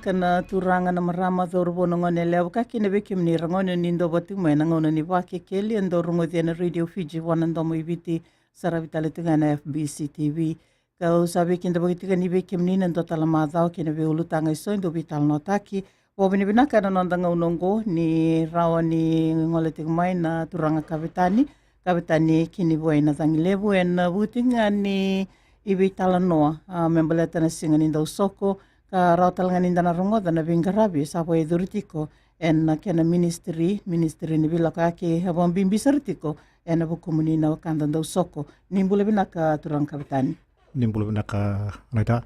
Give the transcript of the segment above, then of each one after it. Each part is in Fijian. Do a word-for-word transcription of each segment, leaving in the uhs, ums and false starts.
Ka na turaga na marama, cauravou na gone yalewa, ka kina vei kemuni ra gone ni dau vati mai na gauna ni Vakekeli, e dau rogoci ena Radio Fiji, vua na domo i Viti, saravi tale tu ga na F B C T V. Kau sa veikidavaki tiko ni vei kemuni na dua tale macawa kei na veiulutaga eso e dau veitalanoataki. Vakavinavinaka ena noda gauna oqo ni rawa ni gole tiko mai na turaga kavetani, kavetani Kinivuai Nacagilevu, ena vuku tiko ga ni veitalanoa, a, me baleta na siga ni dausoko, ka rawa tale ga ni da na rogoca na veiqaravi sa vakayacori tiko ena kena ministry, ministry ni veilakoyaki, e vakabibi sara tiko ena vukumuni na wekada dausoko. Ni bula vinaka turaga kavetani. Ni bula vinaka, Naita.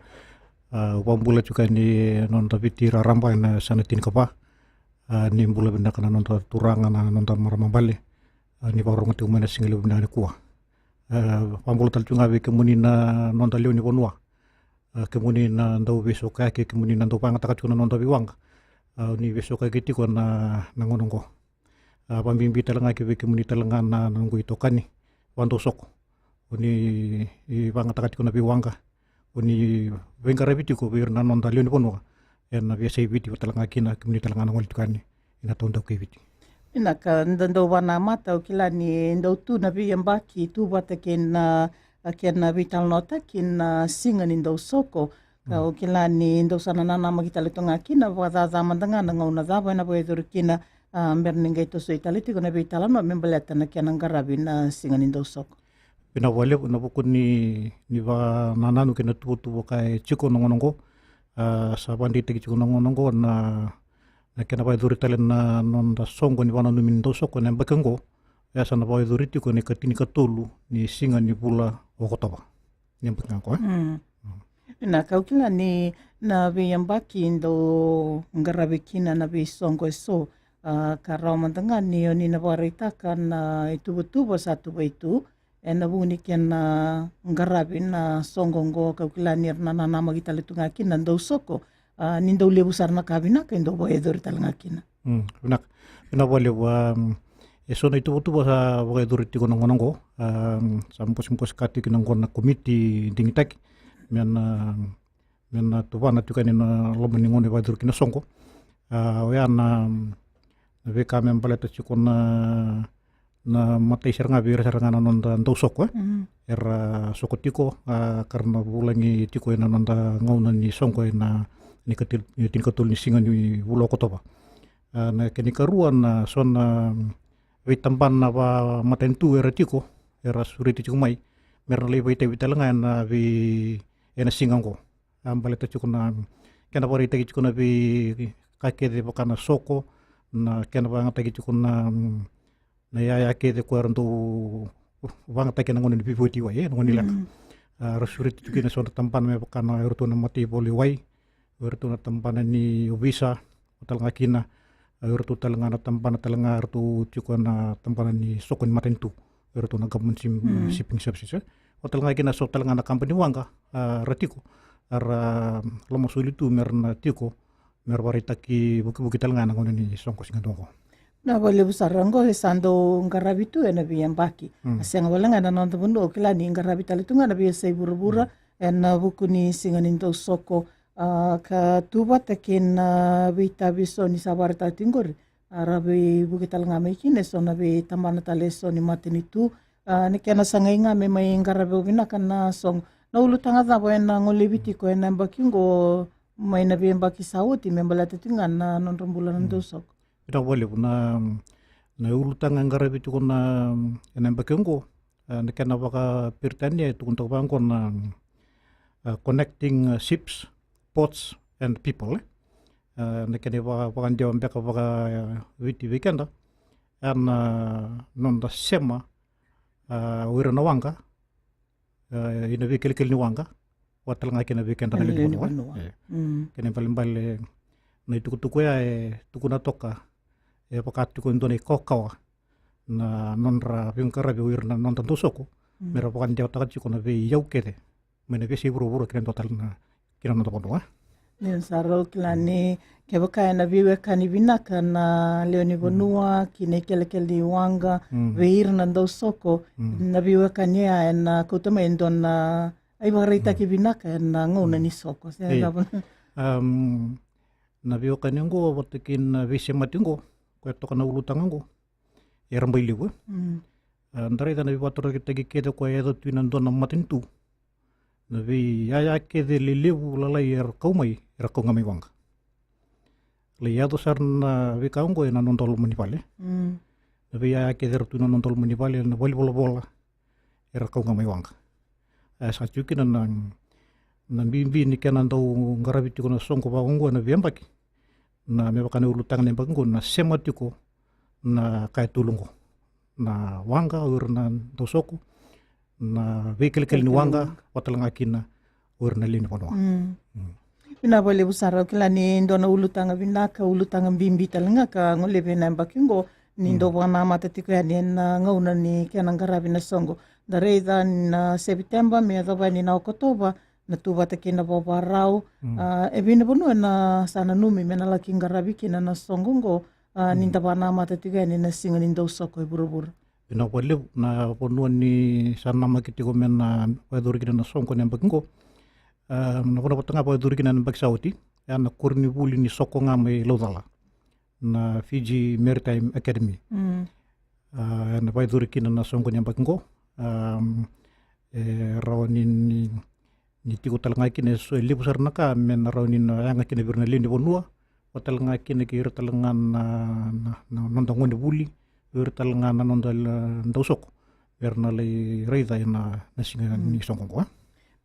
A, au vakabula tiko yani noda Viti raraba ena yasana tinikava. A, ni bula vinaka na noda turaga, na noda marama bale. A, ni vakarorogo tiko mai na siga levu vinaka nikua. A, vakabula tale tiko ga vei kemuni na noda lewe ni vanua. A, kemuni na dau veisokoyaki, kemuni na dau vakayagataka tiko na noda veiwaqa. A, ni veisokoyaki tiko na, na gauna oqo. A, vakabibi tale ga ki vei kemuni tale ga na, na noqu itokani vadausoko. O ni, i vakayagataka tiko na veiwaqa. O ni veiqaravi tiko vei ira na noda lewe ni vanua ena veiyasai Viti, vata tale ga kina kemuni tale ga na gole tiko yani ena taudaku kei Viti. Vinaka, da dau vakanamata, au kila ni dau tu na veiyabaki tu vata kei na, a, kena veitalanoataki na siga ni dausoko. Ka, mm, au kila ni dau sa na nanamaki tale tu ga kina, vakacaca mada ga na gauna cava ena vakayacori kina, a, bera ni qai tosoi tale tiko na veitalanoa me baleta na kena qaravi na siga ni dausoko. Vinaka vakalevu, ena vuku ni, ni vakanananu kei na tuvatuva ka e tiko na gauna oqo. A, sa vakadeitaki tiko na gauna oqo na, na kena vakayacori tale na noda soqo ni vakananumi ni dausoko ena yabaki oqo. E sa na vakayacori tiko ena ikatinikatolu ni siga ni vula o Okotova. Ni yabaki ga oqo, e? Mm. Mm. Na ka au kila ni na veiyabaki dau qaravi kina na veisoqo eso, a, ka rawa mada ga ni o ni na vakaraitaka na ituvatuva sa tuvai tu ena vuku ni kena qaravi na soqo oqo, ka au kila ni ra na nanamaki tale tu ga kina na dausoko, a, ni dau levu sara na ka vinaka e dau vakayacori tale ga kina. Mm, vinaka. Vinaka vakalevu, a, eso na ituvatuva sa vakayacori tiko na gauna oqo, a, sa bosebose ka tiko kina oqo na komiti digitaki me na, me na tuvana tiko yani na loma ni gauna e vakayacori kina na soqo. A, oya na, na veika me baleta tiko na, na matai sara ga vei ira sara ga na noda dausoko, e? Mm. Era soko tiko, a, ka ra na vulagi tiko ena noda gauna ni soqo ena, ni katil-, ni tinikatolu ni siga ni vula o Okotova. A, na kena ikarua na so na veitabana vakamatanitu era tiko, era sureti tiko mai me ra na lai vakaitavi tale ga ena vei, ena siga oqo. A, baleta tiko na kena vakaraitaki tiko na veika kece vaka na soko, na kena vakayagataki tiko na, na iyaya kece ko era dau vakayagataki ena gauna ni veivoti wai, e, na gauna ni leqa. Mm. A, ra sureti tiko kina so na tabana me vaka na, o iratou na mataivalu i wai, o iratou na tabana ni ovisa, o tale ga kina, o iratou tale ga na tabana tale ga, o iratou tiko na tabana ni soko ni matanitu, o iratou na government ship-, mm, shipping services, e. O tale ga kina so tale ga na kabani waqa, a, ra tiko, a, ra lomasoli tu me ra na tiko, me ra vakaraitaki vukivuki tale ga ena gauna ni soqo siga oqo. Na vakalevu sara oqo e sa dau qaravi tu ena veiyabaki. Mm. A sega wale ga ena noda vanua, au kila ni qaravi tale tu ga na veiyasai vuravura, mm, ena vuku ni siga ni dausoko, a, ka tu vata kei na veitavi eso ni sa vakaraitaki tiko qori. A, ra veivuke tale ga mai kina eso na veitabana tale eso ni matanitu. A, ni kena sagai ga me mai qaravi vinaka na soqo. Na ulutaga cava ena golevi tiko ena yabaki oqo mai na veiyabaki sa oti me baleta tiko ga na nodra bula na, mm, dausoko. Vinaka vakalevu na, na ulutaga e qaravi tiko na, ena yabaki oqo, a, na kena vakaperitania e tukuna toka vaqo na, a, connecting, a, ships, ports and people, e. A, na kena vaka, vakadewa beka vaka, a, Viti vei keda, a, na noda sema, a, o ira na waqa, e, ina veikelekele ni waqa, vata tale ga kina vei keda na lewe ni vanua. E. Mm. Kena ibalebale na itukutuku ya e tukuna toka, e vaka tiko e dua na ikawakawa na nodra veiqaravi o ira na noda dausoko, mm, me ra vakadewataka tiko na veiyau kece mai na veiyasai vuravura kina dua tale na, kina noda vanua. Ni sa rau kila ni kevaka ena veiwekani vinaka na lewe ni vanua, mm, kina ikelekele ni waqa, mm, vei ira na dausoko, mm, na veiwekani ya ena kauta mai e dua na ivakaraitaki, mm, vinaka ena gauna, mm, ni soko. Se, e, cava? Um, Na veiwekani oqo vata kei na veisemati oqo, koya toka na ulutaga oqo, era bai levu, e. Mm. A, da raica na veivakatorocaketaki kece koya e yaco tu ina dua na matanitu. Na veiyaya kece lelevu lalai era kau mai, era kau ga mai waqa. Lai yaco sara na veika oqo ena noda loma ni vale. Mm. Na veiyaya kece era tu ena noda loma ni vale, na valenivolavola, era kau ga mai waqa. E sa tiko kina na, na bibi ni kena dau qaravi tiko na soqo vaka oqo ena veiyabaki. Na me vaka na ulutaga na yabaki oqo, na sema tiko na ka e tolu oqo. Na waqa o ira na dausoko, na veikelekele ni waqa, vata tale ga kina o ira na lewe ni vanua. Mm. Mm. Vinaka vakalevu sara, au kila ni dua na ulutaga vinaka, ulutaga bibi tale ga ka golevi ena yabaki oqo, ni dau vakanamata tiko yani ena gauna ni kena qaravi na soqo. Da raica na Seviteba me yacova yani na Okotova, na tu vata kei na vakavakarau. Mm. A, e vei na vanua ena sa nanumi me na laki qaravi kina na soqo oqo, a, ni da vakanamata tiko yani na siga ni dausoko e vuravura. Vinaka vakalevu. Na vanua ni sa namaki tiko me na vakayacori kina na soqo ena yabaki oqo. A, na vanua vata ga vakayacori kina ena yabaki sa oti, ya na koronivuli ni soko ga mai Laucala, na Fiji Maritime Academy. Mm. A, na vakayacori kina na soqo ni yabaki oqo. A, e rawa ni, ni, ni tiko tale ga kina eso, e levu sara na ka me na rawa ni na yaga kina vei ira na lewe ni vanua, vata tale ga kina kei ira tale ga na, na, na noda gonevuli, vei ira tale ga na noda la, dausoko, me ra na lai raica ena, na siga ni soqo oqo, e.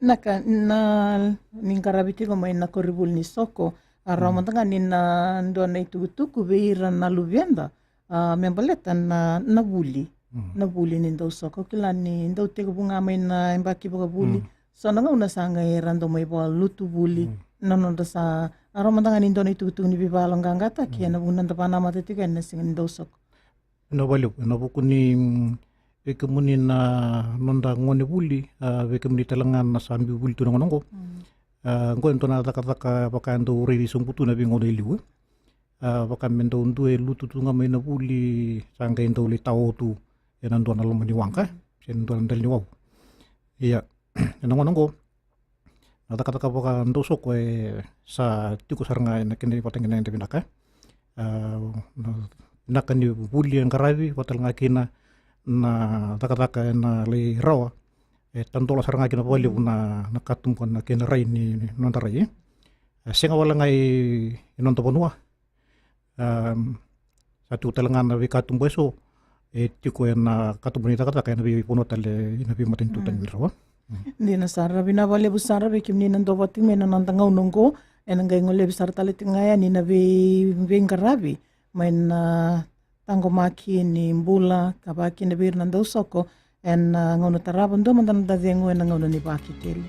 Vinaka, na, ni qaravi tiko mai na koronivuli ni soko, a, rawa mada ga ni na dua na itukutuku vei ira na luveda, a, me baleta na, na vuli. Mm. Na vuli ni dausoko. Au kila ni dau tekivu ga mai na yabaki vakavuli. Mm. So na gauna sa qai ra dau mai vakalutu vuli. Mm. Na nodra sa, a, rawa mada ga ni dua na itukutuku ni veivakayaloqaqataki ena vuku ni noda vakanamata tiko ena siga ni dausoko. Vinaka vakalevu, ena vuku ni, mm, vei kemuni na noda gonevuli, a, vei kemuni tale ga na sa biu vuli tu na gauna oqo. Mm. A, oqo e dua na cakacaka vaka e dau raici sobu tu na veigauna e liu, e. A, vaka me dau dua e lutu tu ga mai na vuli, sa qai dau lai tao tu ena dua na loma ni waqa, se na dua na dela ni wau. Ia, ena gauna oqo, na cakacaka vakadausoko e sa tiko sara ga ena kena ivakatagedegede vinaka. A, na vinaka ni vuli e qaravi, vata tale ga kina na cakacaka ena lai rawa, e tadola sara ga kina vakalevu na, na katuba na kena rai ni, ni noda rai. E sega wale ga i, i noda vanua. Am, sa tiko tale ga na veikatuba eso e tiko ena katuba ni cakacaka ena veivanua tale, ena veimatanitu tale ni rawa. Mm. Dina sara, vinaka vakalevu sara vei kemuni na dau vata tiko mai ena noda gauna oqo. Ena qai golevi sara tale tiko ga yani na vei, veiqaravi mai na taqomaki ni bula ka vakakina vei ira na dausoko ena, a, gauna tarava. Dua mada na noda cegu ena gauna ni Vakekeli.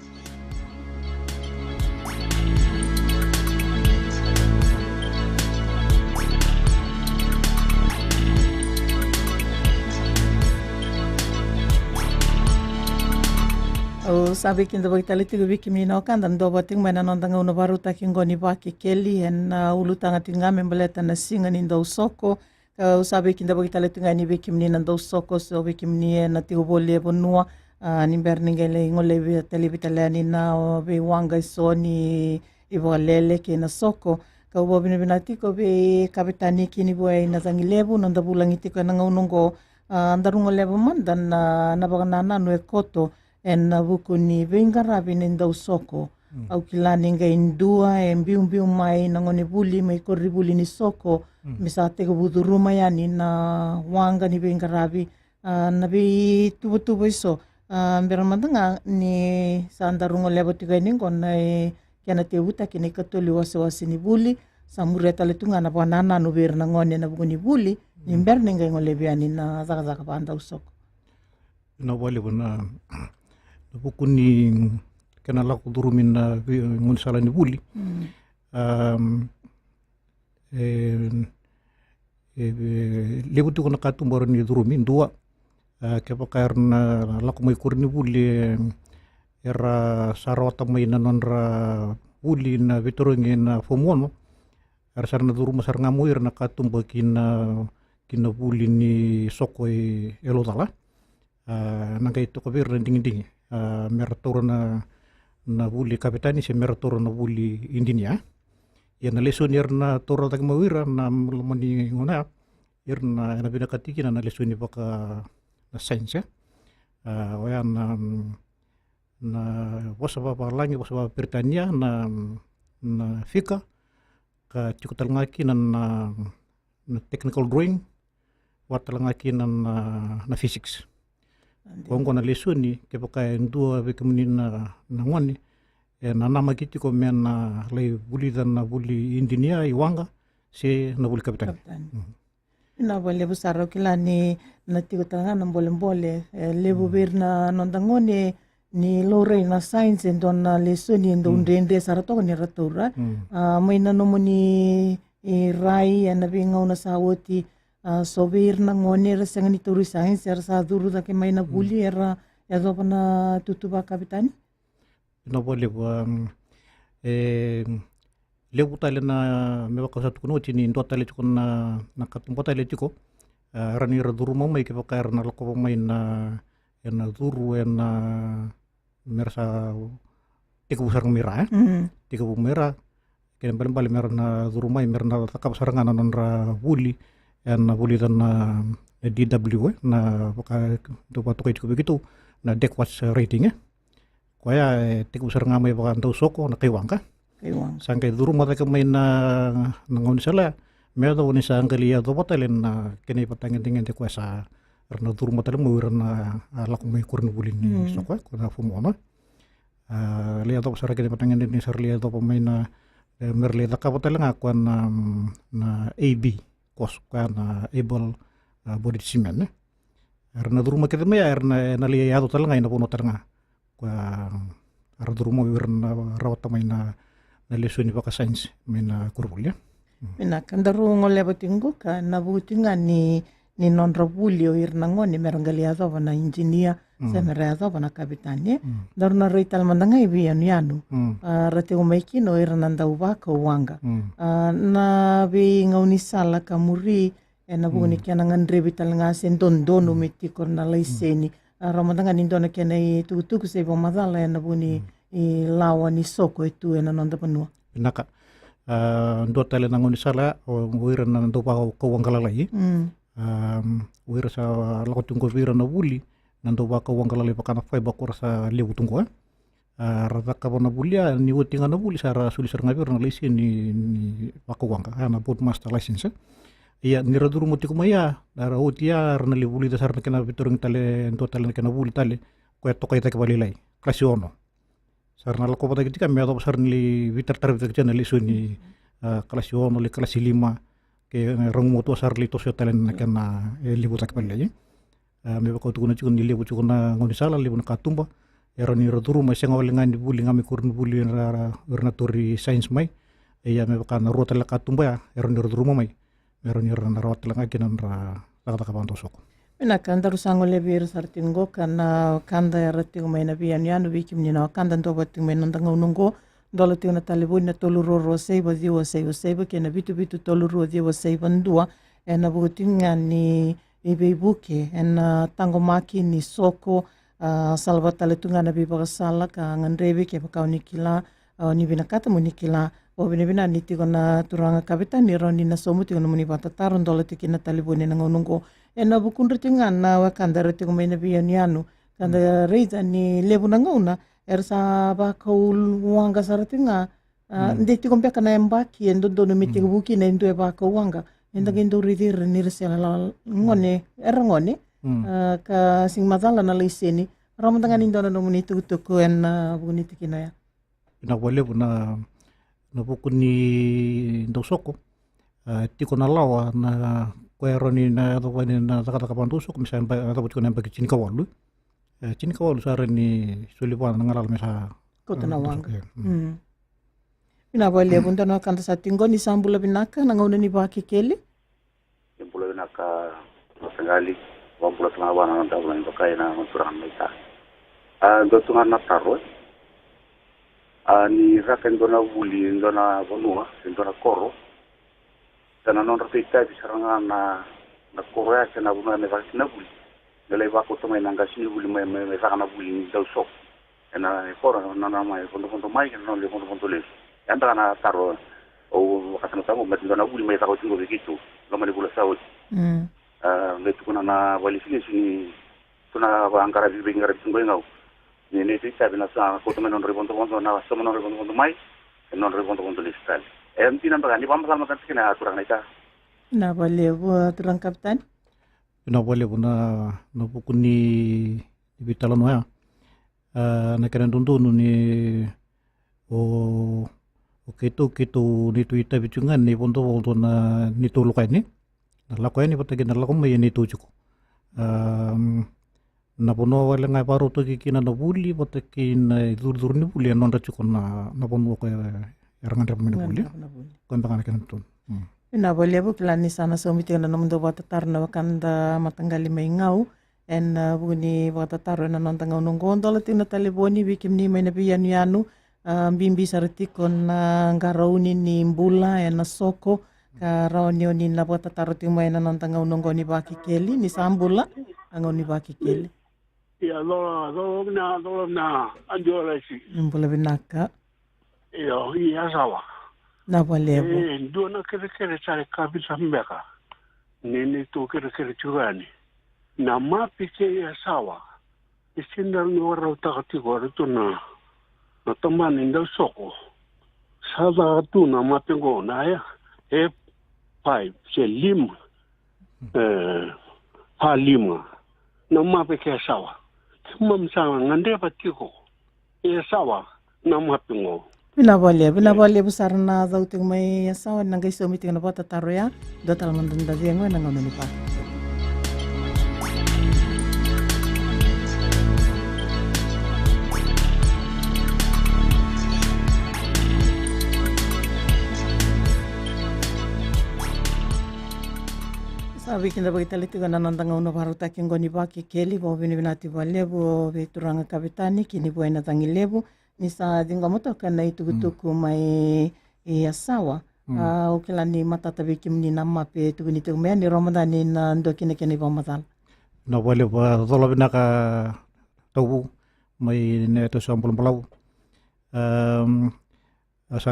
Au sa veikidavaki tale tiko vei kemuni na wekada na dau vata tiko mai na noda gauna vakarautaki oqo ni Vakekeli ena, a, ulutaga tiko ga me baleta na siga ni dausoko. Ka au sa veikidavaki tale tiko ga yani vei kemuni na dausoko, so vei kemuni ena tiko voli e vanua, a, ni bera ni qai lai golevi tale, vei tale yani na, o, veiwaqa eso ni ivakalele kei na soko. Kau vakavinavinaka tiko vei Kavetani Kinivuai Nacagilevu, noda vulagi tiko ena gauna oqo, a, daru goleva mada na, na vakanananu e koto ena vuku ni veiqaravi ni dausoko. Mm. Au kila ni qai dua e biubiu mai na gonevuli mai koronivuli ni soko, mm, me sa tekivu curuma yani na waqa ni veiqaravi, a, na veituvatuva eso. A, bera mada ga ni sa daru goleva tiko yani oqo na, e, kena tekivutaki na ikatolu ni wasewase ni vuli, sa muria tale tu ga na vakanananu vei ira na gone ena vuku ni vuli, ni, mm, bera ni qai golevi yani na cakacaka vakadausoko. Vinaka vakalevu na, na vuku ni kena lako curumi na vei, gaunisala ni vuli. Mm. Am, e, e, e, levu tiko na katuba era ni curumi, dua. A, kevaka era na lako mai koronivuli, e, era sa rawata mai na nodra vuli na veitarogi ena fomu ono, era sa na curuma sara ga mai o ira na katuba ki na, ki na vuli ni soko e, e Laucala. A, na qai toka vei ira na digidigi, a, me ra taura na, na vuli kavetani se me ra taura na vuli idinia. Ia na lesoni era na taura cake mai o ira na loma ni gauna ya, ira na, ena vinakati kina na lesoni vaka na science, e. A, oya na, na vosa vakavalagi, vosa vakaperitania, na, na fika, ka tiko tale ga kina na, na technical drawing, vata tale ga kina na, na physics. Ko oqo na lesoni, kevaka e dua vei kemuni na, na gone e nanamaki tiko me na lai vulica na vuli idinia i waqa se na vuli kapitani. Kapitani. Mm. Vinaka vakalevu sara, au kila ni na tiko tale ga na bolebole, e levu vei ira na noda gone ni laurai na science, e dua na lesoni e dau dredre sara toka ni ra taura. Mm. A, mai na nomuni, e, rai ena veigauna sa oti, a, so vei ira na gone era sega ni tauri science, era sa curu cake mai na vuli, era yacova na tutu vakapitani? Vinaka vakalevu, a, e levu tale na, me vaka au sa tukuna oti ni dua tale tiko na, na katuba tale tiko, a, era ni ra curuma mai, kevaka era na lakova mai na, ena curu, ena, me ra sa tekivu sara ga mai ra, e? Mm. Tekivu mai ra, kena ibalebale me ra na curu mai, me ra na cakava sara ga na nodra vuli, ena vulica na D W, e, na vaka, dau vakatokai tiko vei keitou na deck watch rating, e. Koya e tekivu sara ga mai vakadausoko na kai waqa. Kai waqa. Sa qai curuma cake mai na, na gaunisala ya, me yacova ni sa qai lai yacova tale na kena ivakatagedegede koya sa ra na curuma tale mai o ira na, a, lako mai koronivuli ni soko, e, ko na form ono. A, lai yacova sara kena ivakatagedegede ni sa ra lai yacova mai na, e, me ra lai cakava tale ga koya na, na A B course, koya na able, a, bodied seamen, e. Era na curuma kece mai ya, era na, na lai yaco tale ga ena vanua tale ga koya era curuma, era na rawata mai na, na lesoni vakasaenisi mai na koronivuli, e. Mm. Vinaka, daru goleva tiko qo ka na vuku tiko ga ni, ni nodra vuli o ira na gone me ra qai lai yacova na idinia, mm, se me ra yacova na kapitani, e. Mm. Daru na rai tale mada ga i veiyanuyanu. Mm. A, ra tiko mai kina o ira na dau vakau waqa. Mm. A, na veigaunisala ka muri, ena vuku ni, mm, kena gadrevi tale ga se dodonu, mm, me tiko na laiseni. Mm. A, rawa mada ga ni dua na kena itukutuku se ivakamacala ena vuku ni, mm, i lawa ni soko e tu ena noda vanua. Vinaka. A, dua tale na gaunisala, o, o ira na dau vakau waqa lalai. Mm. A, o ira sa lako tiko vei ira na vuli, na dau vakau waqa lalai vaka na fibre, ko ra sa levu tu qo, e. A, ra cakava na vuli ya, ni oti ga na vuli sa ra soli sara ga vei ira na laiseni ni, ni vakau waqa, a, na boat master license, e. Ia, ni ra curuma tiko mai ya, ra oti ya, ra na lai vulica sara na kena veitarogi tale, dua tale na kena vuli tale, koya e tokai cake vakalailai, kalasi ono. Sa ra na lakova cake tiko ya me yacova sara ni lai veitarataravi cake tiko ya na lesoni, a, kalasi ono, lai kalasi lima, ke, e, ra gumatua sara lai tosoya tale na kena, e, levu cake vakalailai. A, me vaka au tukuna tiko ni levu tiko na gaunisala, levu na katuba e rawa ni ra curuma, e sega wale ga ni vuli ga mai koronivuli, ra, ra, ra na tauri saenisi mai. Ia me vaka na rua tale na katuba ya e rawa ni ra curuma mai, me rawa ni ra na rawata tale ga kina na nodra cakacaka vakadausoko. Vinaka, daru sa golevi ira sara tiko qo ka na wekada era tiko mai na veiyanuyanu, vei kemuni na wekada duavata tiko mai na noda gauna qo, dola tiko na talevoni na tolu rua rua saiva ciwa saiva saiva kei na vitu vitu tolu rua ciwa saiva dua, ena vuku tiko ga ni i veivuke ena taqomaki ni soko. A, salavata tale tu ga na veivakasala ka gadrevi kevaka o ni kila, a, o ni vinakata mo ni kila. Vakavinavinaka ni tiko na turaga kavetani, rawa ni na sauma tiko na nomuni vakatataro, dola tiko kina na talevoni ena gauna oqo. Ena vukudra tiko ga na wekada era tiko mai na veiyanuyanu, ka da raica ni levu na gauna era sa vakau waqa sara tiko ga. A, de tiko beka na yabaki e dodonu me tekivu kina e dua e vakau waqa. Eda qai dau raici ira ni ra sega la gone, era gone. Mm. A, ka sega ni macala na laiseni. Rawa mada ga ni dua na nomuni tukutuku ena vuku ni tikina ya. Vinaka vakalevu, na, na vuku ni dausoko. A, tiko na lawa na koya e rawa ni na yacova ni na cakacaka vakadausoko me sa yaba-, yacova tiko na yabaki tinikawalu. E, tinikawalu sa rawa ni soli vua na galala me sa kauta na waqa. Mm. Vinaka vakalevu, dua na wekada sa tiko qo, ni sa bula vinaka, na gauna ni Vakekeli. Ni bula vinaka, na tagali, vakabula tale ga vua na noda vulagi dokai na turaga mai ta. A, dua tu ga na taro, e. A, ni caka e dua na vuli e dua na vanua, e dua na koro. Sa na nodra itavi sara ga na, na koro ya se na vanua me caka kina na vuli. Me lai vakauta mai na qasenivuli mai, mai, mai caka na vuli ni dausoko. Ena koro, na, na, mai vodovodo mai, na nodra vodovodo lesu. Eda na taro, Au vakasamataka qo, baleta dua na vuli mai caka oti qo vei keitou loma ni vula sa oti. Mm. A, qai tukuna na vakalesilesi ni tu na vaqaravi, veiqaravi tu qo i Gau. Ni neitou itavi na sa kauta mai na nodra ivodovodo, na sauma na nodra ivodovodo mai, e na nodra ivodovodo lesu tale. E dina beka ni vakamacala mada tiko kina, a turaga na ita. Vinaka vakalevu, a turaga kapitani. Vinaka vakalevu na, na vuku ni, ni veitalanoa ya. A, na kena dodonu ni o, o keitou, keitou neitou itavi tiko ga na ivodovodo na neitou lako yani. Na lako yani vata kei na lako mai e neitou tiko. A, na vanua wale ga e vakarautaki kina na vuli vata kei na icurucuru ni vuli, e nodra tiko na, na vanua ko era gadreva mai na vuli. Gadreva na vuli. Ko beka na kena dodonu. Mm. Vinaka vakalevu, kila ni sa na saumi tiko na nomudou vakatataro na wekada mataqali mai Gau. E na, a, vuku ni vakatataro e na noda gauna oqo, dola tiko na talevoni vei kemuni mai na veiyanuyanu, a, bibi sara tiko na qarauni ni bula e na soko, ka rawa ni o ni na vakatataro tiko mai e na noda gauna oqo ni Vakekeli. Ni sa bula, a gauna ni Vakekeli. Ia, dola, dola vinaka, dola vinaka, a dua lesi. Ni bula vinaka. Io, i Yasawa. Vinaka vakalevu. E dua na kerekere sa ikavica beka ni neitou kerekere tiko yani. Na mape kei Yasawa e sega ni vakarautaka tiko, eratou na, na tabana ni dausoko. Sa caka tu na mape qo na ya, e five se lima, e, a lima. Na mape kei Yasawa. Keimami sa gadreva tiko e Yasawa na mape qo. Vinaka vakalevu, vinaka vakalevu sara na cau tiko mai Yasawa, na qai saumi tiko na vakatataro ya. Dua tale mada na cegu e na gauna ni va. Sa veikidavaki tale tiko na noda gauna vakarautaki oqo ni Vakekeli. Vakavinavinaka tiko vakalevu vei turaga kapitani kei ni vua ena cagi levu. Ni sa ciqoma toka na itukutuku mai i Yasawa. Mm. A, au kila ni matata vei kemuni na mape e tukuni tiko mai, ni rawa mada ni na dua kina kena ivakamacala. Vinaka vakalevu, a, cola vinaka tauvu mai na yatu sa balabalau. Am, a sa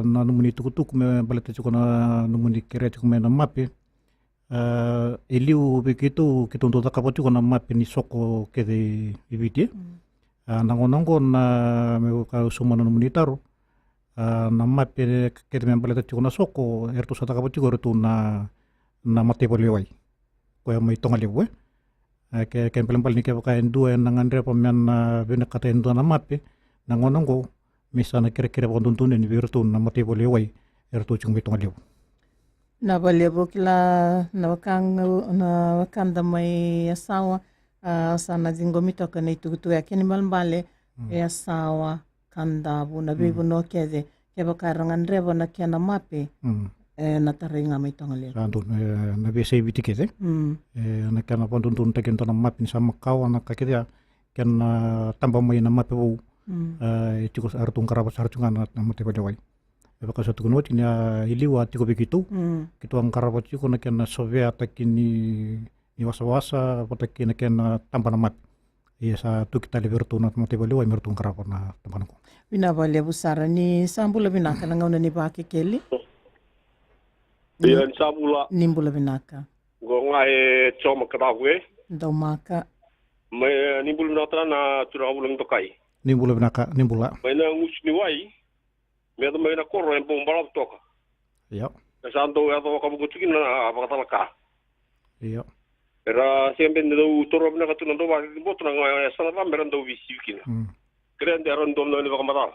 na nomuni tukutuku me baleta tiko na nomuni kerea tiko mai na mape. A, e liu vei keitou, keitou dau cakava tiko na mape ni soko kece i Viti. Mm. A, na gauna oqo na, me vaka au sauma na nomuni taro. A, na mape kece me baleta tiko na soko, eratou sa cakava tiko eratou na, na mataivakalewai. Koya mai Togalevu, e. A, ke, ke balebale ni kevaka e dua ena gadreva me na vinakata e dua na mape, na gauna oqo, me sa na kerekere vakadodonu yani vei iratou na mataivakalewai, eratou tiko mai Togalevu. Vinaka vakalevu, kila na wekada, na wekada mai Yasawa, a, sa na ciqomi toka na itukutuku ya, kena ibalebale, mm, Yasawa, Kadavu, na, mm, veivanua kece, kevaka era gadreva na kena mape, mm, e na tarai ga mai Togalevu. Sa donu, e, na veiyasai Viti kece. Mm. E, na kena vakadodonutaki e dua na mape ni sa makawa na ka kece ya, kena taba mai na mape vou. Mm. E, e tiko, eratou qarava sara tiko ga na, na mataivakalewai. E vaka sa tukuni oti ni a, i liu a tiko vei keitou. Mm. Keitou a qarava tiko na kena soveataki ni, ni wasawasa vata kei na kena taba na mape. Ia sa tuki tale vei iratou na mataivakalewai me ratou qarava na tabana qo. Vinaka vakalevu sara, ni sa bula vinaka na gauna ni Vakekeli. Ia, ni sa bula. Ni bula vinaka. Qo ga e Joma Kadavu, e? Daumaka. Mai, e, ni bula vinaka tale na turaga Vula ni Dokai. Ni bula vinaka, ni bula. Mai na gusu ni wai, me yaco mai na koro e bau balavu toka. Io. E sa dau yaco vakavuka tu kina na vakacalaka. Io. Era sega beka ni dau toro vinaka tu na dau vakaciciboto na ga, e sa na cava era dau veisivi kina. Mm. Kerea de era dau na vakamacala.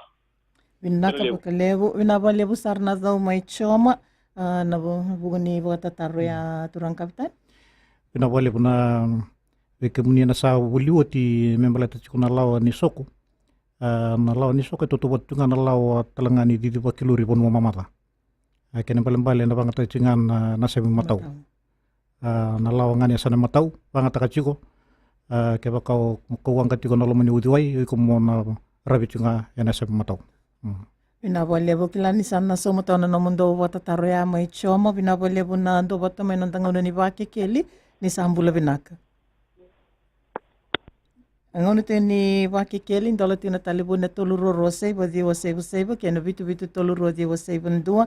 Vinaka vakalevu, vinaka vakalevu sara na cau mai Joma, a, na vu-, vuku ni vakatataro ya, mm, turaga kapitani. Vinaka vakalevu na, vei kemuni na sa vuli oti me baleta tiko na lawa ni soko. A, na lawa ni soko e tautauvata tiko ga na lawa tale ga ni cici vakalori vanua mamaca. A, kena ibalebale na vagataka tiko ga na, na yasana imatau. Matau. A, na lawa ga ni yasana imatau, vagataka tiko. A, kevaka o, o kauwaqa tiko na loma ni uciwai, o iko mo na ravi tiko ga ena yasana imatau. Mm. Vinaka vakalevu, kila ni sa na sauma toka na nomudou vakatataro ya mai Joma, vinaka vakalevu na dou vata mai na noda gauna ni Vakekeli, ni sa bula vinaka. A gauna tiko ni Vakekeli, dola tiko na talevoni na tolu rua rua saiva ciwa saiva saiva, kei na vitu vitu tolu rua ciwa saiva dua.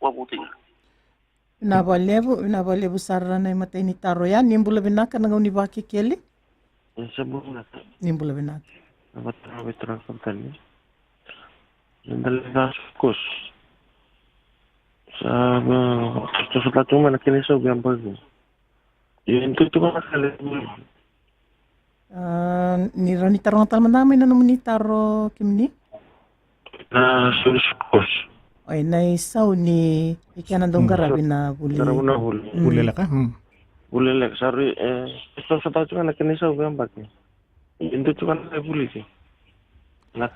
vakavoutia. Vinaka vakalevu, vinaka vakalevu sara na imatai ni taro ya. Ni bula vinaka na gauna ni Vakekeli. E, sa bula vinaka. Ni bula vinaka. Na vatara vei tara kapitani. Na dali na sukos. Sa, e, toso tatu mai na kena isau via baki. Ia, ni tutuka na kale. A, ni rawa ni taroga tale mada mai na nomuni taro kemuni? Na sukos. Oi, na isau ni, i kena dau qaravi na vuli. Qaravi na vuli. Vuli leka. Vuli leka, sa rui, e, sa, sa tau tiko na kena isau via baki. Ni dau tiko na vuli ki. Na.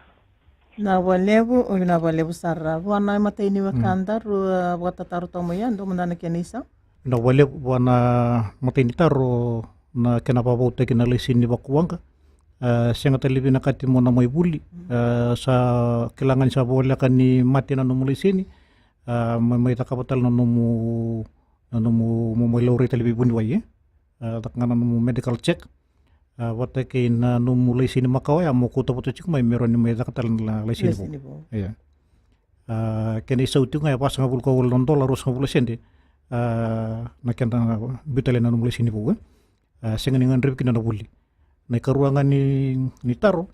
Na vakalevu, oi, na vakalevu sara. Vua na imatai ni wekada, rau, e, vakatataro toka mai ya, dua mada na kena isau. Na vakalevu vua na imatai ni taro na kena vakavoutaki na laiseni ni vakuwaqa. A, sega tale vinakati mo na mai vuli. A, sa kila ga ni sa voleka ni mate na nomu laiseni. A, mai, mai cakava tale na nomu, na nomu, mo mai laurai tale vei vuniwai, e. A, caka ga na nomu medical check. A, vata kei na nomu laiseni makawa ya mo kauta vata tiko mai me rawa ni mai caka tale na laiseni vou. Ia. A, kena isau tiko ga e vasagavulu ka walu na dola, ruasagavulu na sede. A, na kena biu tale na nomu laiseni vou, e. A, sega ni gadrevi kina na vuli. Na ikarua ga ni, ni taro.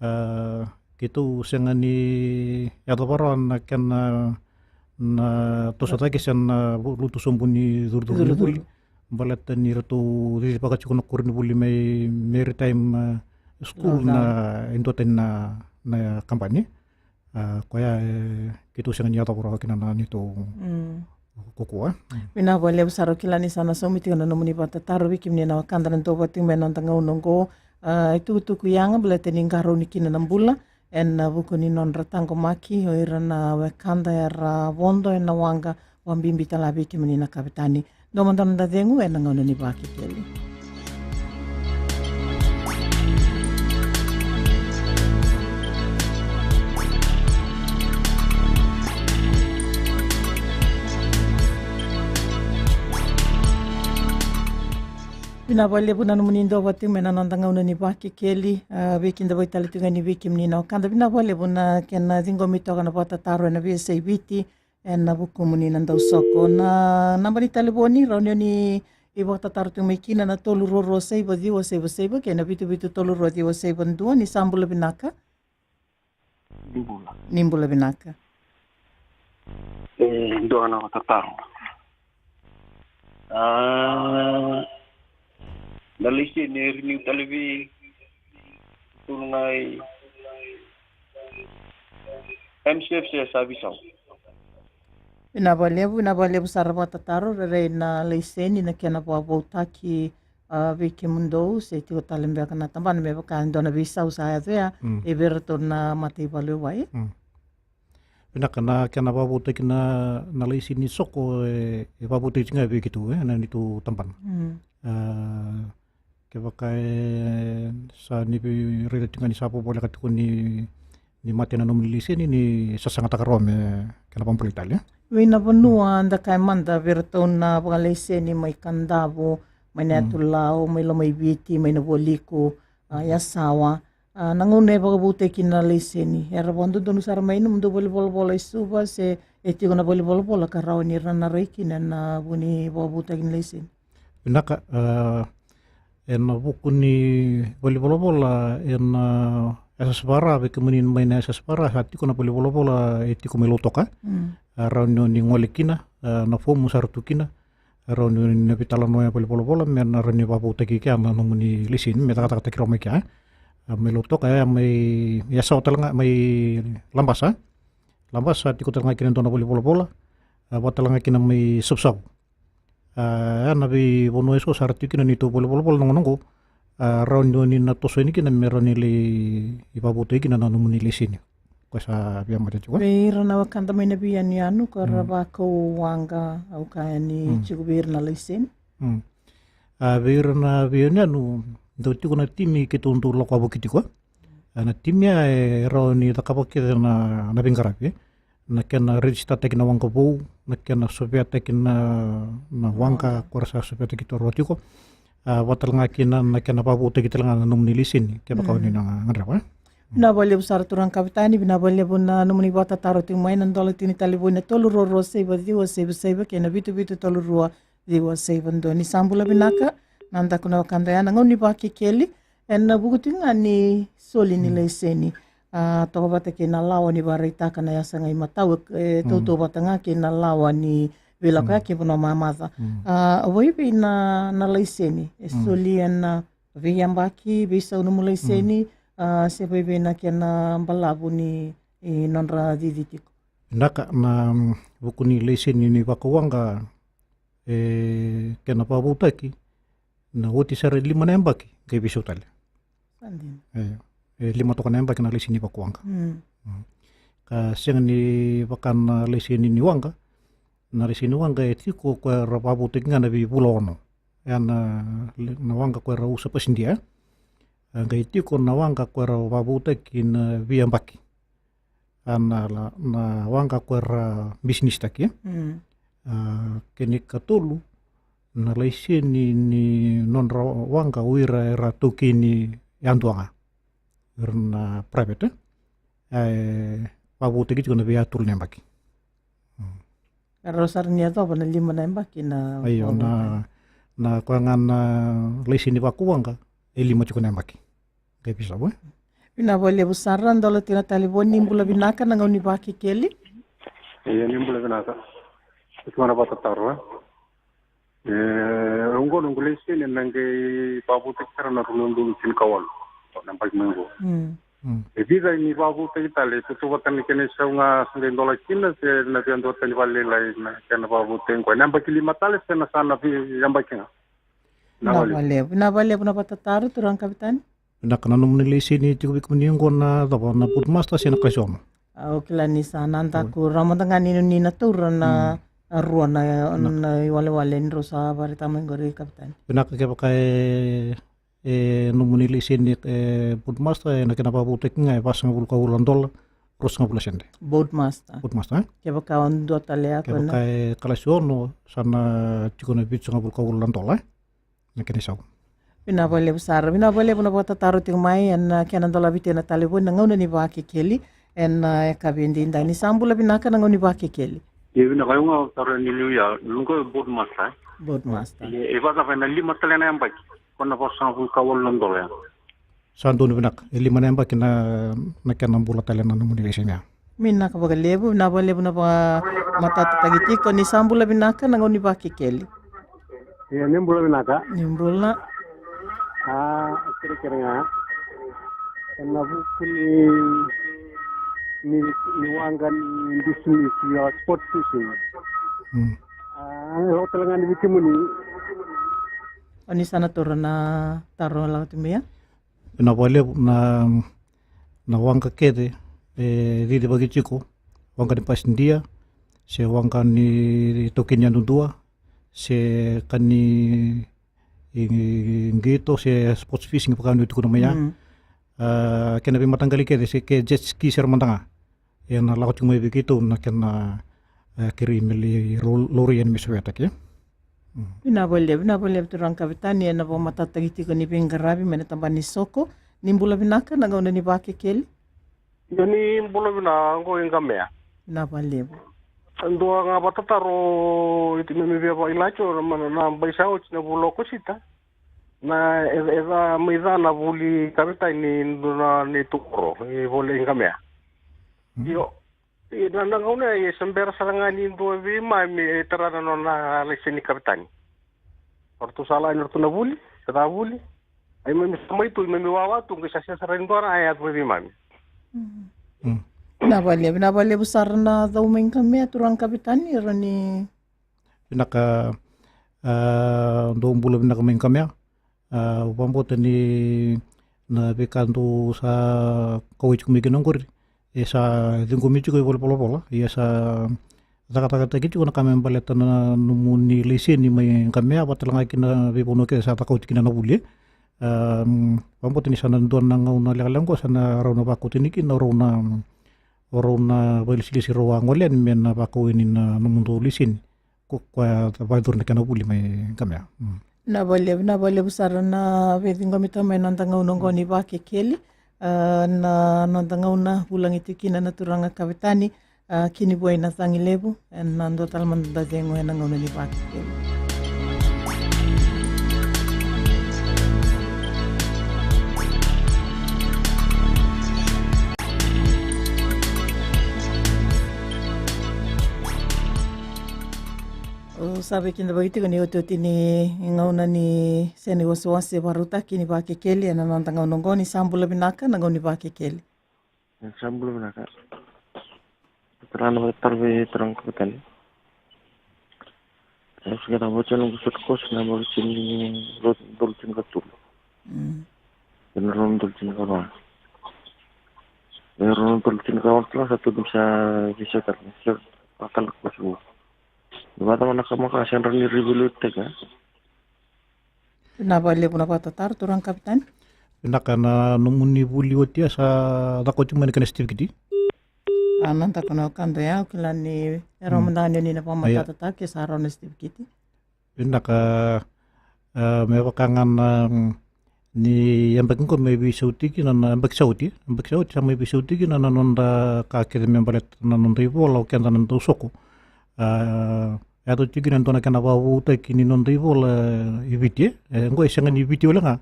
A, keitou sega ni yacova rawa na kena, na toso cake se na vu-, lotu sobu ni curucuru ni vuli. Baleta ni ratou cicivaka tiko na koronivuli mai Maritime, a, School, na iduatani na, na kabani. A, koya, e, keitou sega ni yacova rawa kina na neitou kaukaua. Vinaka vakalevu sara, au kila ni sa na saumi tiko na nomuni vakatataro vei kemuni na wekada na dau vata tiko mai na noda gauna oqo. A, itukutuku yaga baleta ni qarauni kina na bula ena vuku ni nodra taqomaki o ira na wekada era vodo ena waqa, vakabibi tale vei kemuni na kavetani. Dua mada na noda cegu ena gauna ni Vakekeli. Vinaka vakalevu na nomuni dau vata tiko mai na noda gauna ni Vakekeli. A, veikidavaki tale tiko ga ni vei kemuni na wekada, vinaka vakalevu na kena ciqomi toka na vakatataro ena veiyasai Viti ena vukumuni na dausoko. Na naba ni talevoni rawa ni o ni vakatataro tiko mai kina na tolu rua rua saiva ciwa saiva saiva kei na vitu vitu tolu rua ciwa saiva dua. Ni sa bula vinaka. Ni bula. Ni bula vinaka. E, dua na vakatataro. A, na laiseni e renew tale vei, tolu ga i M C F C sa veisau. Vinaka vakalevu, vinaka vakalevu sara vakatataro, rairai na laiseni na kena vakavoutaki, a, vei kemudou, se tiko tale beka na tabana me vaka e dua na veisau sa yaco ya, e vei iratou na mataivalu e wai. Vinaka, na kena vakavoutaki na, na laiseni soko, e, e vakavoutaki tiko ga vei keitou, e, na neitou tabana. Mm. A, kevaka e sa ni vei, raica tiko ga ni sa voleka tiko ni, ni mate na nomuni laiseni, ni sasagataka rawa me kena vakabulai tale, e? Vei na vanua da kaya mada vei iratou na vakalaiseni mai Kadavu, mai na, mm, Yatu Lau, mai Lomaiviti, mai na Vualiku, a, Yasawa. A, na gauna e vakavoutaki kina na laiseni, era vakadodonu sara mai nomudou valenivolavola i Suva, se e tiko na valenivolavola ka rawa ni ra na rai kina ena vuku ni vakavoutaki ni laiseni? Vinaka, a, ena vuku ni valenivolavola, ena S S V R, vei kemuni mai na S S V R, sa tiko na valenivolavola e tiko mai Lautoka. Mm. A, rawa ni o ni gole kina, a, na fomu sa ra tu kina, rawa ni o ni veitalanoa e valenivolavola me na rawa ni vakavoutaki kea na nomuni laiseni, me cakacakataki rawa mai kea. A, mai Lautoka, e, mai Yasawa tale ga, mai Labasa. Labasa tiko tale ga kina e dua na valenivolavola, a, vaka tale ga kina mai Savusavu. A, ya na veivanua eso sa ra tiko kina neitou valenivolavola na gauna oqo, a, rawa ni o ni na toso yani kina me rawa ni lai vakavoutaki kina na nomuni laiseni. Ko sa via mate tiko. Vei ira na wekada mai na veiyanuyanu, ko ra, mm, vakau waqa, au kaya ni, mm, tiko vei ira na laiseni. Mm. A, vei ira na veiyanuyanu, dau tiko na timi keitou dau lako wavoki tiko. A, na timi ya e rawa ni cakava kece na, na veiqaravi, e. Na kena registertaki na waqa vou, na kena soveataki na, na waqa, waqa, ko ra sa soveataki tiko rawa tiko. A, vaka tale ga kina na kena vakavoutaki tale ga na nomuni laiseni, kevaka, mm, o ni na gadreva, e? Vinaka vakalevu sara turaga kavetani, vinaka vakalevu na nomuni vakatataro tiko mai, na dola tiko ni talevoni na tolu rua rua saiva ciwa saiva saiva kei na vitu vitu tolu rua ciwa saiva dua. Ni sa bula vinaka, na daku na wekada ya, na gauna ni Vakekeli, ena vuku tiko ga ni soli ni, mm, laiseni. A, toka vata kei na lawa ni vakaraitaka na yasa ga i matau, e, mm, tautauvata ga kei na lawa ni veilakoyaki, mm, e vanua mamaca. Mm. A, o vei na, na laiseni e, mm, soli ena veiyabaki, veisau nomu laiseni, mm, a, se vei na kena balavu ni, e, nodra cici tiko? Vinaka, na, mm, vuku ni laiseni ni vakau waqa, e, kena vakavoutaki, na oti sara e lima na yabaki, qai veisau tale. Sa dina. E, e lima toka na yabaki na laiseni vakau waqa. Mm. Mm. Ka sega ni vaka na laiseni ni waqa, na laiseni waqa e tiko ko era vakavoutaki ga na veivula ono. Ya na, na waqa ko era usa pasidia. E qai tiko na waqa ko era vakavoutaki na veiyabaki. A, na, na, na waqa ko era bisinisitaki, e? Mm. A, kena ikatolu, na laiseni ni nodra waqa o ira era taukei ni yadua ga. Ira na private, e? A, e vakavoutaki tiko na veiyatolu na yabaki. Mm. Rau sara ni yacova na lima na yabaki na, io, vakavoutaki. Na, na koya ga na laiseni vakau waqa, e lima tiko na yabaki. Qai veisau, e? Vinaka vakalevu sara, dola tiko na talevoni, ni bula vinaka, na gauna ni Vakekeli. Ia, ni bula vinaka. Tiko na vakatataro, e? E, oqo noqu laiseni ena qai vakavoutaki sara na rua na udolu tinikawalu na yabaki mai oqo. Mm. Mm. E vica ni vakavoutaki tale, tautauvata na kena isau ga sa qai dola kina, se na via duatani vakalailai na kena vakavoutaki oqo. Ena yabaki lima tale, se na sa na veiyabaki ga. Vinaka vakalevu. Vinaka vakalevu na vakatataro, turaga kavetani. Vinaka, na nomuni laiseni tiko vei kemuni oqo na cava, na Boatmaster se na kalasi ono? Au kila ni sa na daku rawa mada ga ni, ni na taura na, mm, a rua na, na, na iwalewale ni rau sa vakaraitaka mai qori, kavetani. Vinaka, kevaka e, e nomuni laiseni, e, Boatmaster, e na kena vakavoutaki ga e vasagavulu ka walu na dola, ruasagavulu na sede. Boatmaster. Boatmaster, e? Kevaka o dua tale ya ko na. Kevaka e kalasi ono, sa na tiko na vitusagavulu ka walu na dola, e? Na kena isau. Vinaka vakalevu sara. Vinaka vakalevu na vakatataro tiko mai, ena kena dolavi tiko na talevoni, na gauna ni Vakekeli, ena, e, yakavi edaidai. Ni sa bula vinaka, na gauna ni Vakekeli. Ia, vinaka, au ga au taro ni liu ya, noqu Boatmaster, e? Boatmaster. Ia, e vakacava ena lima tale na yabaki, ko na vasagavulu ka walu na dola ya? Sa donu vinaka. E lima na yabaki na, na kena bula tale na nomuni laiseni ya. Vinaka vakalevu, vinaka vakalevu na vakamatatataki tiko. Ni sa bula vinaka, na gauna ni Vakekeli. Ia, ni bula vinaka. Ni bula. A, kerekere ga. Ena vuku ni, ni, ni waqa ni bisinisi, a, sport fishing. Mm. A, e lako tale ga ni vei kemuni. O ni sa na taura na taro lako tu mai ya? Vinaka vakalevu, na, na waqa kece e cicivaki tiko, waqa ni pasidia, se waqa ni taukei ni yadudua, se ka ni qito, se sports fishing vaka ni tukuna mai ya. Kena veimataqali kece se ke jet ski se ra mada ga. Ena lako tiko mai vei keitou na kena kerei me lai laurai yani me soveta ke. Vinaka vakalevu, vinaka vakalevu turaga kavetani ena vakamatatataki tiko ni veiqaravi mai na tabana ni soko. Ni bula vinaka na gauna ni Vakekeli. Io ni bula vinaka oqo i Qamea. Vinaka vakalevu. Dua ga vakatataro i tiko me via vakailaco na bai sa oti na vula o Okosita. Na e ca mai ca na vuli kavetani ni dua na neitou koro i Vole i Qamea. Io. Io na gauna e sa bera sara ga ni dua vei keimami e tara na nona laiseni kavetani. O ratou sa lako yani o ratou na vuli, sa ca vuli. A keimami sa mai tu, keimami wawa tu, qai sa sega sara ni dua na a yaco vei keimami. Vinaka vakalevu, vinaka vakalevu sara na cau mai Qamea turaga kavetani, era ni Vinaka, a dou bula vinaka mai Qamea. A vakabauta ni na veika dou sa kauwai tiko mai kina oqori e sa ciqomi tiko e volivolavola, ia sa cakacakataki tiko na ka me baleta na nomuni laiseni mai Qamea, vata tale ga kina veivanua kece sa caka oti kina na vuli. A vakabauta ni sa na dua na gauna lekaleka oqo sa na rau na vakauti ni kina o rau na, o rau na vailesilesi rau a gole yani me na vakau yani na nomudou laiseni. Ko koya e vakayacori na kena vuli mai Qamea. Vinaka vakalevu, vinaka vakalevu sara na veiciqomi tiko mai na noda gauna oqo ni Vakekeli. A na noda gauna vulagi tiko kina na turaga kavetani, a Kinivuai Nacagilevu, ena dua tale mada na cegu ena gauna ni Vakekeli. Au sa veikidavaki tiko ni otioti ni gauna ni sena iwasewase vakarautaki ni Vakekeli ena noda gauna oqo. Ni sa bula vinaka na gauna ni Vakekeli. Sa bula vinaka. Tara na vakatataro vei turaga kavetani. E sa kena voucher noqu short course na voucher ni rua na udolu tinikatolu. Kei na rua na udolu tinikava. E rua na udolu tinikava tale ga sa tudu me sa veisau tale, veisau tale na course vou. Ni vacava na ka maka sa dra ni reevaluate-taki. Vinaka vakalevu na vakatataro turaga kavetani. Vinaka, na nomuni vuli oti ya sa caka oti mai na kena sitivikiti? A na dako na wekada ya, au kila ni e rawa mada ga ni o ni na vakamatatataka ke sa rawa na sitivikiti. Vinaka, a me vaka ga na ni yabaki oqo me veisau tiko kina na yabaki sa oti, yabaki sa oti sa mai veisau tiko kina na noda ka kece me baleta na noda ivola o keda na dausoko. A yaco tiko kina e dua na kena vakavoutaki ni noda ivola i Viti, e oqo e sega ni Viti wale ga,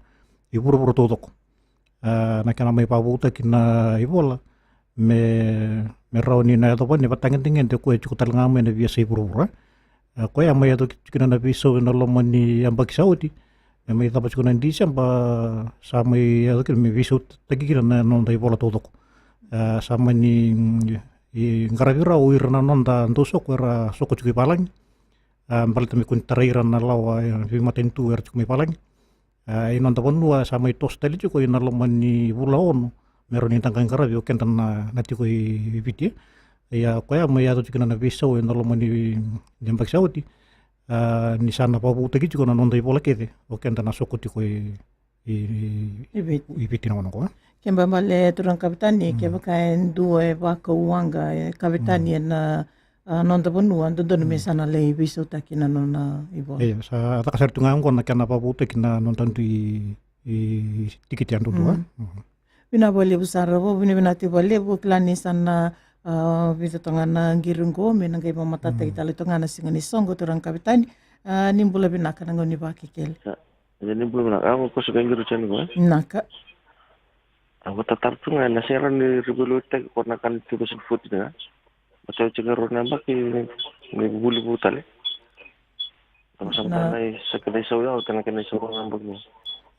i vuravura taucoko. A na kena mai vakavoutaki na ivola me, me rawa ni na yacova ni vatagedegede koya e tiko tale ga mai na veiyasai vuravura. A koya mai yaco tiko kina na veisau ena loma ni yabaki sa oti, me mai cava tiko na Diseba, sa mai yaco kina me veisautaki kina na noda ivola taucoko. A sa mani qaravi rawa o ira na noda dausoko era soko tiko i valagi. A baleta me kua ni tarai ira na lawa e veimatanitu era tiko mai valagi. A i noda vanua sa mai toso tale tiko ena loma ni vula ono me rawa ni da qai qaravi o keda na, na tiko i Viti. Ia koya mai yaco tiko na veisau ena loma ni, ni yabaki sa oti. A ni sa na vakavoutaki tiko na noda ivola kece o keda na soko tiko i, i, i Viti na gauna oqo. Ke baleta turaga kavetani, kevaka e dua e vakau waqa e kavetani ena a noda vanua, dodonu me sa na lai veisautaki na nona ivola. Io, sa caka sara tu ga oqo na kena vakavoutaki na noda dui tikiti yadudua. Vinaka vakalevu sara, vakavinavinaka tiko vakalevu, kila ni sa na vica toka ga na qiri oqo me na qai vakamatatataki tale toka ga na siga ni soqo turaga kavetani. A ni bula vinaka na gauna ni Vakekeli. Ia ni bula vinaka, au ko sa qai qiri tiko yani ko e. Vinaka. Au vakatataro tu ga na sega ni reevaluate-taki ko na ka ni two thousand fourteen ga. Sa oti ga rua na yabaki ni vuli vou tale. Sa kena isau ya, kena kena isau rua na yabaki.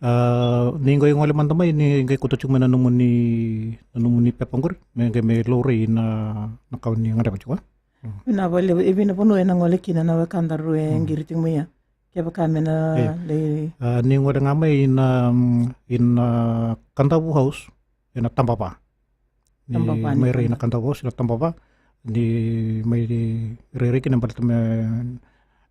A ni qai gole mada mai ni qai kauta tiko mai na nomuni, na nomuni pepa qori me qai mai laurai na, na ka o ni gadreva tiko. Vinaka vakalevu, e vei na vanua ena gole kina na wekadaru e qiri tiko mai ya? Kevaka me na lai. A ni gole ga mai ina, ina Kadavu House ina Tabava. Ni mai rai ina Kadavu House ina Tabava. ni mai rairai kina baleta me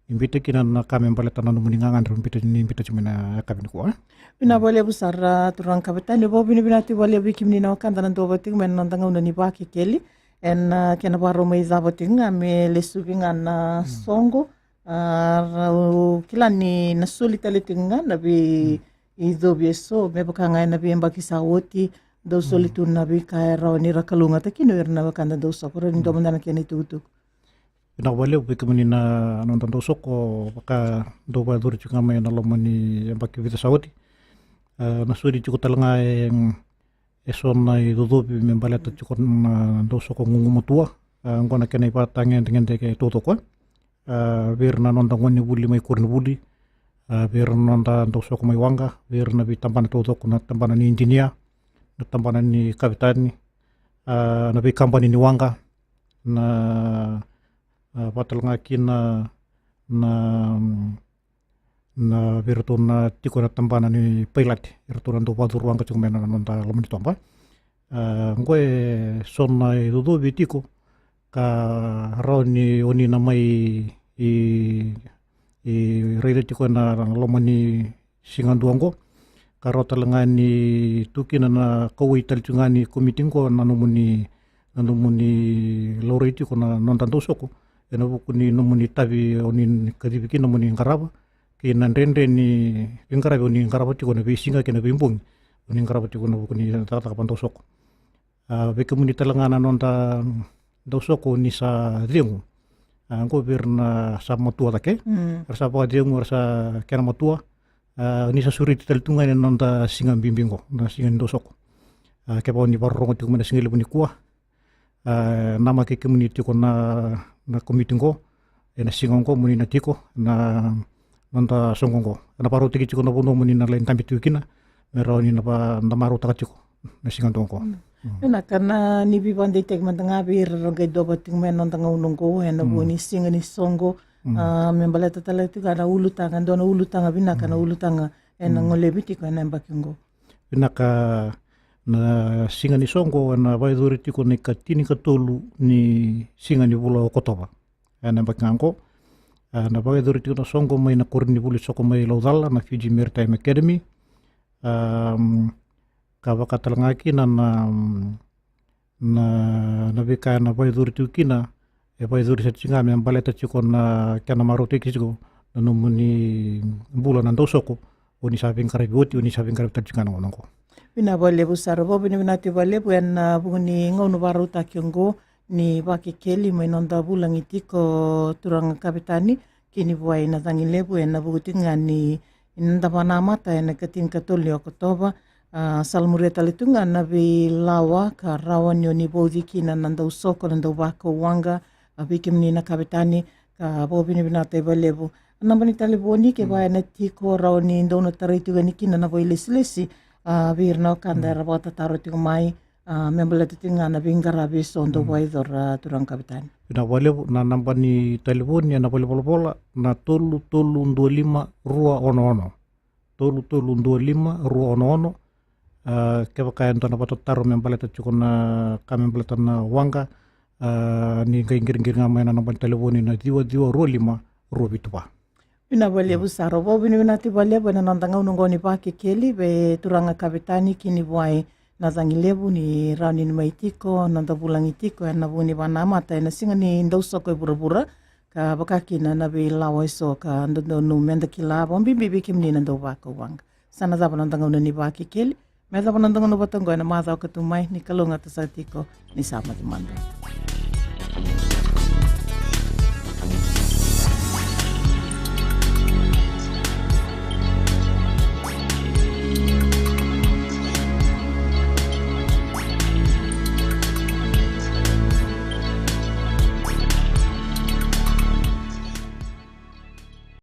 ni biuta kina na ka me baleta na nomuni gagadre ni biuta, ni biuta tiko mai na yakavi nikua. Vinaka vakalevu sara turaga kavetani, vakavinavinaka tiko vakalevu vei kemuni na wekada na duavata tiko mai na noda gauna ni Vakekeli. Ena kena vakarau mai cava tiko ga me lesuvi ga na soqo. A, rau kila ni na soli tale tiko ga na vei icovi eso me vaka ga ena veiyabaki sa oti, dau soli tu na veika e rawa ni ra kalougata kina o ira na wekada dau soko. Rau ni dua mada na kena itukutuku. Vinaka vakalevu vei kemuni na noda dau soko, vaka dau vakayacori tiko ga mai na loma ni yabaki vica sa oti. A, na soli tiko tale ga e, eso na icocovi me baleta tiko na dau soko gugumatua. A, oqo na kena ivakatagedegede taucoko, e. A, vei ira na noda gonevuli mai koronivuli, a, vei ira na noda dau soko mai waqa, vei ira na veitabana taucoko, na tabana ni idinia, na tabana ni kavetani, a, na veikabani ni waqa, na, a, vaka tale ga kina na, na vei iratou na tiko ena tabana ni pailate, iratou na dau vakacuru waqa tiko mai na noda loma ni toba. A, oqo eso na icocovi tiko ka rawa ni oni na mai i, i raica tiko ena loma ni siga dua oqo. Ka rawa tale ga ni tu kina na kauwai tale tiko ga ni komiti oqo na nomuni, na nomuni laurai tiko na noda dau soko ena vuku ni nomuni itavi oni kacivi kina moni qarava, kei na dredre ni veiqaravi oni qarava tiko ena veisiga kei na veibogi, oni qarava tiko ena vuku ni cakacaka vakadausoko. A, vei kemuni tale ga na noda dausoko ni sa cegu. A, oqo vei ira na sa matua cake. Mm. Era sa vakacegu, era sa kena matua. A, ni sa sureti tale tu ga ena noda siga bibi oqo, na siga ni dausoko. A, kevaka oni vakarorogo tiko mai na siga levu nikua. A, namaki kemuni tiko na, na komiti oqo ena siga oqo moni na tiko na noda soqo oqo. Ena vakarautaki tiko na vanua moni na lai dabe tiko kina me rawa ni na va, da marautaka tiko na siga dua oqo. Mm. Mm. Vinaka, na ni veivakadeitaki mada ga vei ira ra qai dua vata tiko mai ena noda gauna oqo ena vuku ni siga ni soqo. Mm. A, me baleta tale tiko ga na ulutaga, dua na ulutaga vinaka, na ulutaga ena golevi tiko ena yabaki oqo. Vinaka, na siga ni soqo ena vakayacori tiko na ikatinikatolu ni siga ni vula o Okotova. Ena yabaki ga oqo, a, na vakayacori tiko na soqo mai na koronivuli soko mai Laucala, na Fiji Maritime Academy. Am, ka vaka tale ga kina na, na, na veika ena vakayacori tiko kina, e vakayacori sara tiko ga me baleta tiko na kena marautaki tiko na nomuni bula na dausoko, oni sa veiqaravi oti, oni sa veiqaravi tale tiko ga na gauna oqo. Vinaka vakalevu sara, vakavinavinaka tiko vakalevu ena vuku ni gauna vakarautaki oqo ni Vakekeli mai noda vulagi tiko turaga kavetani Kinivuai Nacagilevu ena vuku tiko ga ni noda vakanamata ena ikatinikatolu ni Okotova. A, salamuria tale tu ga na veilawa ka rawa ni oni vauci kina na dausoko, na dauvakau waqa, a, vei kemuni na kavetani, ka vakavinavinakataki vakalevu. Na naba ni talevoni kevaka ena tiko rawa ni dou na tarai tiko yani kina na vakailesilesi, a, vei ira na wekada era vakatataro tiko mai, a, me baleta tiko ga na veiqaravi eso dou vakayacora, turaga kavetani. Vinaka vakalevu. Na naba ni talevoni ena valenivolavola na tolu tolu dua lima rua ono ono. Tolu tolu dua lima rua ono ono. A, kevaka e dua na vakatataro me baleta tiko na ka me baleta na waqa, a, ni qai qiriqiri ga mai na naba ni talevoni na ciwa ciwa rua lima rua vitu va. Vinaka vakalevu sara, vakavinavinaka tiko vakalevu ena noda gauna oqo ni Vakekeli vei turaga kavetani Kinivuai Nacagilevu ni rawa ni mai tiko noda vulagi tiko ena vuku ni vakanamata ena siga ni dausoko e vuravura. Ka vaka kina na veilawa eso ka dodonu meda kila, vakabibi vei kemuni na dauvakau waqa. Sa na cava noda gauna ni Vakekeli, me cava noda gauna vata oqo ena macawa ka tu mai, ni kalougata saka tiko, ni sa mada mada.